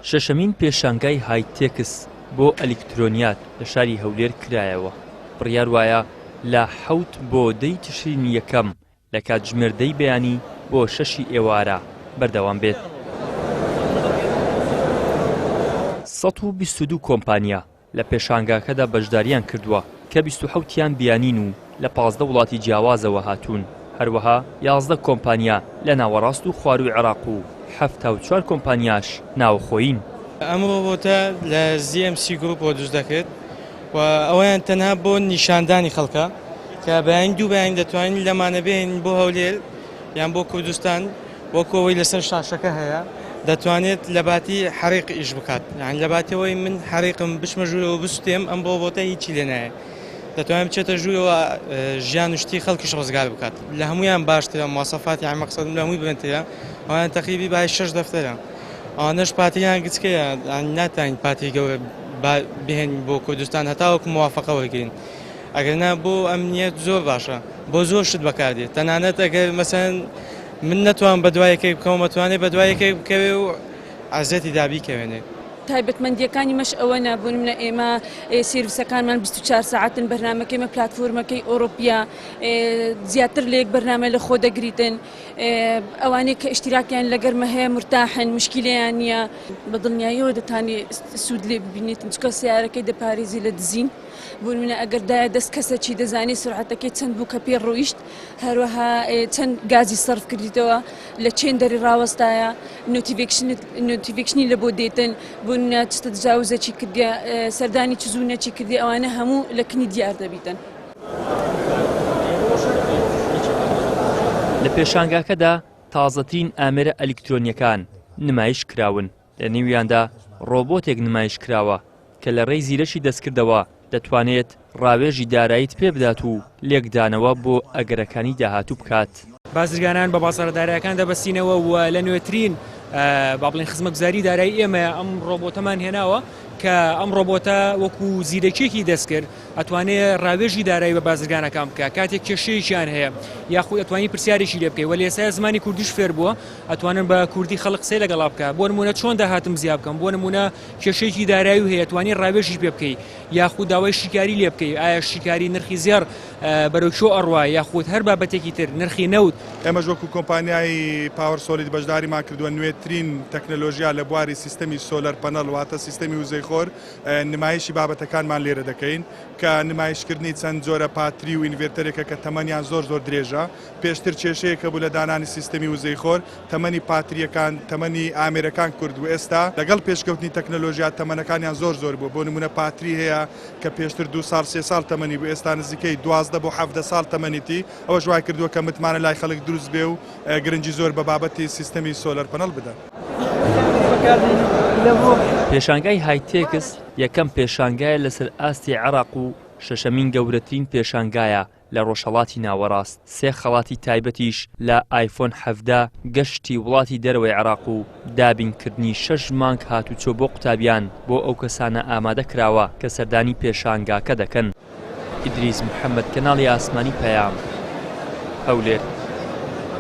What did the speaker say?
شەشەمین پێشانگای هایتێکس بۆ ئەلیکترۆنیات لە شاری هەولێر کرایەوە، بڕیار وایە لە حەوت بۆ دەی تشرینی یەکەم لە کاتژمێر دەی بەیانی بۆ شەشی ئێوارە بەردەوام بێت. 122 کۆمپانیا لە پێشانگاکەدا بەشداریان کردووە کە 27 یان بیانین و لە 15 وڵاتی جیاوازەوە هاتوون، هەروەها 11 کۆمپانیا لە ناوەڕاست و خوارووی عێراق و 74 کۆمپانیاش ناوخۆیین. ئەم ڕۆبۆتە لە ZMC گروپەوە دروست دەکرێت و ئەوەیان تەنها بۆ نیشاندانی خەڵکە کە بەیانی دوو بەیانی دەتوانین لەمانە بێنین بۆ هەولێر یان بۆ کوردستان وەکو ئەوەی لەسەر شاشەکە هەیە دەتوانێت لە باتی حەریق ئیش بکات یان لە باتەوەی من حەریقم بچمە ژوورەوە بسوتێم ئەم ڕۆبۆتە هیچی لێ نایە دەتوانێت بچێتە ژوورەوە ژیان و شتی خەڵکیش ڕزگار بکات لە هەمویان باشترە مواسەفاتی یان مەقسەدم لە هەمووی بلندترە ئەوان تەقریبی بای شەش دەفتەرە ئەوانەش پاتریان گچکەیە ناتوانین پاتری گەورە بهێنین بۆ کوردستان هەتاوەکو موافقە وەرگرین ئەگەر نا بۆ ئەمنیەت زۆر باشە بۆ زۆر شت بەکاردێت تەنانەت ئەگەر مەسەن من نەتوان بە دوای یەکێک بکەوم ئەتوانێ بە دوای یەکێک بکەوێ و عەزێتی دابیکەوێنێ. تایبەتمەندییەکانی مەش ئەوەنە، بۆ نمونە ئێمە سێرڤسەکانمان 24 سەعاتن، بەرنامەکەی ئێمە پلاتفۆرمەکەی ئۆڕۆپییە، زیاتر لە یەک بەرنامە لە خۆ دەگریتن، ئەوانەی کە ئیشتیراکیان لەگەرمە هەیە مورتاحن، موشکیلەیان نییە. بە دڵنیاییەوە دەتانی سوود لێ ببینیتن، چونکە سەیارەکەی دەپارێزی لە دزین. بۆ نمونە ئەگەر دایە دەست کەسەکی دەزانی سورعەتەکەی چەند بوو کە پێ ڕۆیشت هەروەها چەند گازی سەرف کردیتەوە لە چێن دەری ڕاوەستایە notification ی لە بۆ دێتن بۆ نمونە چ تەجاوزەکی کردیە سەردانی چ زوونەکی کردی ئەوانە هەموو لە کنی دیار دەبیتن. لە پێشانگاکەدا تازەترین ئامێرە ئەلیکترۆنییەکان نمایش کراون. لە نێویاندا ڕۆبۆتێک نمایش کراوە کە لە ڕێی زیرەکی دەستکردەوە دەتوانێت ڕاوێژی داراییت پێ بدات و لێکدانەوە بۆ ئەگەرەکانی داهاتوو بکات. بازرگانان بە بازاڕە دارایەکان دەبەستینەوە و لە نوێترین با بڵێین خزمەتگوزاری دارایی ئێمەیە ئەم ڕۆبۆتەمان هێناوە کە ئەم ڕۆبۆتە وەکو زیرەکیەکی دەستکرد ئەتوانێ ڕاوێژی دارایی بە بازرگانەکان بکە کاتێک کێشەیەکیان هەیە یاخود ئەتوانی پرسیارێکی لێ بکەی وە لێسایە زمانی کوردیش فێر بووە ئەتوانن بە کوردی خەڵک قسەی لەگەڵا بکە بۆ نمونە چۆن داهاتم زیا بکەم بۆ نمونە کێشەیەکی دارایی هەیە توانی ڕاوێژی پێ بکەی یاخود داوای شیکاری لێ بکەی ئایا شیکاری نرخی زێڕ بەرەو کوێ ئەڕوا یاخود هەر بابەتێکی تر نرخی نەوت. ئێمەش وەکو کۆمپانیای پاوەر سۆلید بەشداریمان کردووە نوێترین تەکنەلۆژیا لە بواری سیستەمی solar panel واتە سیستەمی وزەی خۆر نمایشی بابەتەکانمان لێرە دەکەین کە نمایشکردنی چەند جۆرە پاتری و ئینڤێرتەرێکە کە تەمەنیان زۆر زۆر درێژە پێشتر کێشەیەک هەبوو لە دانانی سیستەمی وزەی خۆر، تەمەنی پاترییەکان، تەمەنی ئامێرەکان کورت بوو، ئێستا لەگەڵ پێشکەوتنی تەکنەلۆژیا تەمەنەکانیان زۆر زۆر بووە، بۆ نموونە پاتری هەیە کە پێشتر دوو ساڵ سێ ساڵ تەمەنی بوو، ئێستا نزیکەی 12 بۆ 17 ساڵ تەمەنیتی، ئەوەش وای کردووە کە متمانە لای خەڵک دروست بێ و گرنگی زۆر بە بابەتی سیستەمی solar panel بدەن. پێشانگای هایتێکس یەکەم پێشانگایە لەسەر ئاستی عێراق و شەشەمین گەورەترین پێشانگایە لە ڕۆژهەڵاتی ناوەڕاست، سێ خەڵاتی تایبەتیش لە ئایفۆن 17، گەشتی وڵاتی دەرەوەی عێراق و دابینکردنی شەش مانگ هاتوچۆ بۆ قوتابیان بۆ ئەو کەسانە ئامادە کراوە کە سەردانی پێشانگاکە دەکەن. ئیدریس محەمەد، کەناڵی ئاسمانی پەیام، هەولێر.